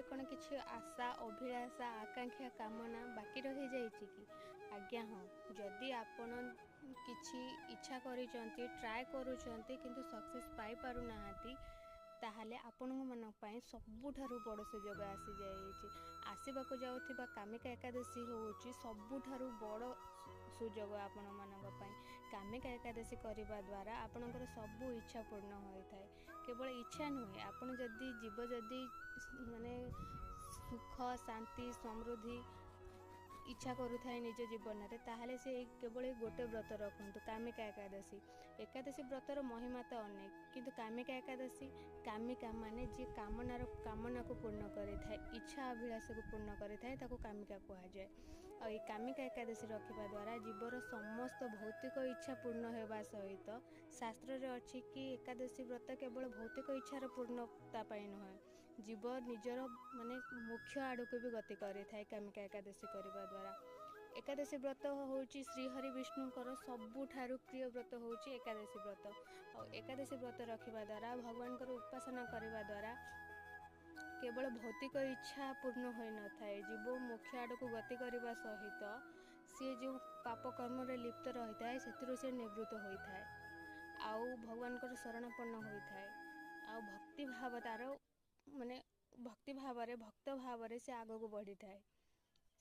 କ'ଣ କିଛି ଆଶା, ଅଭିଳାଷା, ଆକାଂକ୍ଷା, କାମନା ବାକି ରହିଯାଇଛି କି? ଆଜ୍ଞା ହଁ। ଯଦି ଆପଣ କିଛି ଇଚ୍ଛା କରିଛନ୍ତି, ଟ୍ରାଏ କରୁଛନ୍ତି, କିନ୍ତୁ ସକ୍ସେସ୍ ପାଇପାରୁନାହାନ୍ତି, ତାହେଲେ ଆପଣଙ୍କମାନଙ୍କ ପାଇଁ ସବୁଠାରୁ ବଡ଼ ସୁଯୋଗ ଆସିଯାଇଛି। ଆସିବାକୁ ଯାଉଥିବା କାମିକା ଏକାଦଶୀ ହେଉଛି ସବୁଠାରୁ ବଡ଼ ସୁଯୋଗ ଆପଣମାନଙ୍କ ପାଇଁ। କାମିକା ଏକାଦଶୀ କରିବା ଦ୍ୱାରା ଆପଣଙ୍କର ସବୁ ଇଚ୍ଛା ପୂର୍ଣ୍ଣ ହୋଇଥାଏ। କେବଳ ଇଚ୍ଛା ନୁହେଁ, ଆପଣ ଯଦି ଯିବ ଯଦି ମାନେ ସୁଖ, ଶାନ୍ତି, ସମୃଦ୍ଧି ଇଚ୍ଛା କରୁଥାଏ ନିଜ ଜୀବନରେ, ତାହେଲେ ସେ କେବଳ ଗୋଟେ ବ୍ରତ ରଖନ୍ତୁ, କାମିକା ଏକାଦଶୀ। ଏକାଦଶୀ ବ୍ରତର ମହିମା ତ ଅନେକ, କିନ୍ତୁ କାମିକା ଏକାଦଶୀ, କାମିକା ମାନେ ଯିଏ କାମନାର କାମନାକୁ ପୂର୍ଣ୍ଣ କରିଥାଏ, ଇଚ୍ଛା ଅଭିଳାଷକୁ ପୂର୍ଣ୍ଣ କରିଥାଏ, ତାକୁ କାମିକା କୁହାଯାଏ। ଆଉ ଏଇ କାମିକା ଏକାଦଶୀ ରଖିବା ଦ୍ୱାରା ଜୀବର ସମସ୍ତ ଭୌତିକ ଇଚ୍ଛା ପୂର୍ଣ୍ଣ ହେବା ସହିତ, ଶାସ୍ତ୍ରରେ ଅଛି କି ଏକାଦଶୀ ବ୍ରତ କେବଳ ଭୌତିକ ଇଚ୍ଛାର ପୂର୍ଣ୍ଣତା ପାଇଁ ନୁହେଁ, ଜୀବ ନିଜର ମାନେ ମୁଖ୍ୟ ଆଡ଼କୁ ବି ଗତି କରିଥାଏ କାମିକା ଏକାଦଶୀ କରିବା ଦ୍ୱାରା। ଏକାଦଶୀ ବ୍ରତ ହେଉଛି ଶ୍ରୀହରି ବିଷ୍ଣୁଙ୍କର ସବୁଠାରୁ ପ୍ରିୟ ବ୍ରତ ହେଉଛି ଏକାଦଶୀ ବ୍ରତ। ଆଉ ଏକାଦଶୀ ବ୍ରତ ରଖିବା ଦ୍ୱାରା, ଭଗବାନଙ୍କର ଉପାସନା କରିବା ଦ୍ୱାରା କେବଳ ଭୌତିକ ଇଚ୍ଛା ପୂର୍ଣ୍ଣ ହୋଇନଥାଏ, ଜୀବ ମୋକ୍ଷ ଆଡ଼କୁ ଗତି କରିବା ସହିତ ସିଏ ଯେଉଁ ପାପ କର୍ମରେ ଲିପ୍ତ ରହିଥାଏ ସେଥିରୁ ସେ ନିବୃତ୍ତ ହୋଇଥାଏ, ଆଉ ଭଗବାନଙ୍କର ଶରଣାପନ୍ନ ହୋଇଥାଏ, ଆଉ ଭକ୍ତି ଭାବ ତାର ମାନେ ଭକ୍ତି ଭାବରେ, ଭକ୍ତ ଭାବରେ ସେ ଆଗକୁ ବଢ଼ିଥାଏ।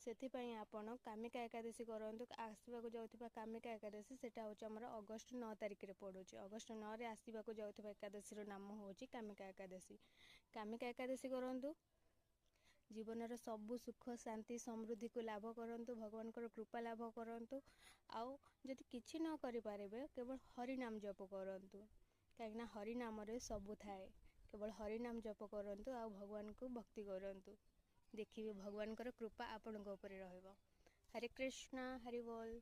ସେଥିପାଇଁ ଆପଣ କାମିକା ଏକାଦଶୀ କରନ୍ତୁ। ଆସିବାକୁ ଯାଉଥିବା କାମିକା ଏକାଦଶୀ, ସେଇଟା ହେଉଛି ଆମର ଅଗଷ୍ଟ 9 ତାରିଖରେ ପଡ଼ୁଛି। ଅଗଷ୍ଟ 9ରେ ଆସିବାକୁ ଯାଉଥିବା ଏକାଦଶୀର ନାମ ହେଉଛି କାମିକା ଏକାଦଶୀ। କାମିକା ଏକାଦଶୀ କରନ୍ତୁ, ଜୀବନର ସବୁ ସୁଖ, ଶାନ୍ତି, ସମୃଦ୍ଧିକୁ ଲାଭ କରନ୍ତୁ, ଭଗବାନଙ୍କର କୃପା ଲାଭ କରନ୍ତୁ। ଆଉ ଯଦି କିଛି ନ କରିପାରିବେ, କେବଳ ହରିନାମ ଜପ କରନ୍ତୁ, କାହିଁକିନା ହରିନାମରେ ସବୁ ଥାଏ। କେବଳ ହରିନାମ ଜପ କରନ୍ତୁ ଆଉ ଭଗବାନଙ୍କୁ ଭକ୍ତି କରନ୍ତୁ, ଦେଖିବେ ଭଗବାନଙ୍କର କୃପା ଆପଣଙ୍କ ଉପରେ ରହିବ। ହରେ କୃଷ୍ଣ, ହରି ବୋଲ।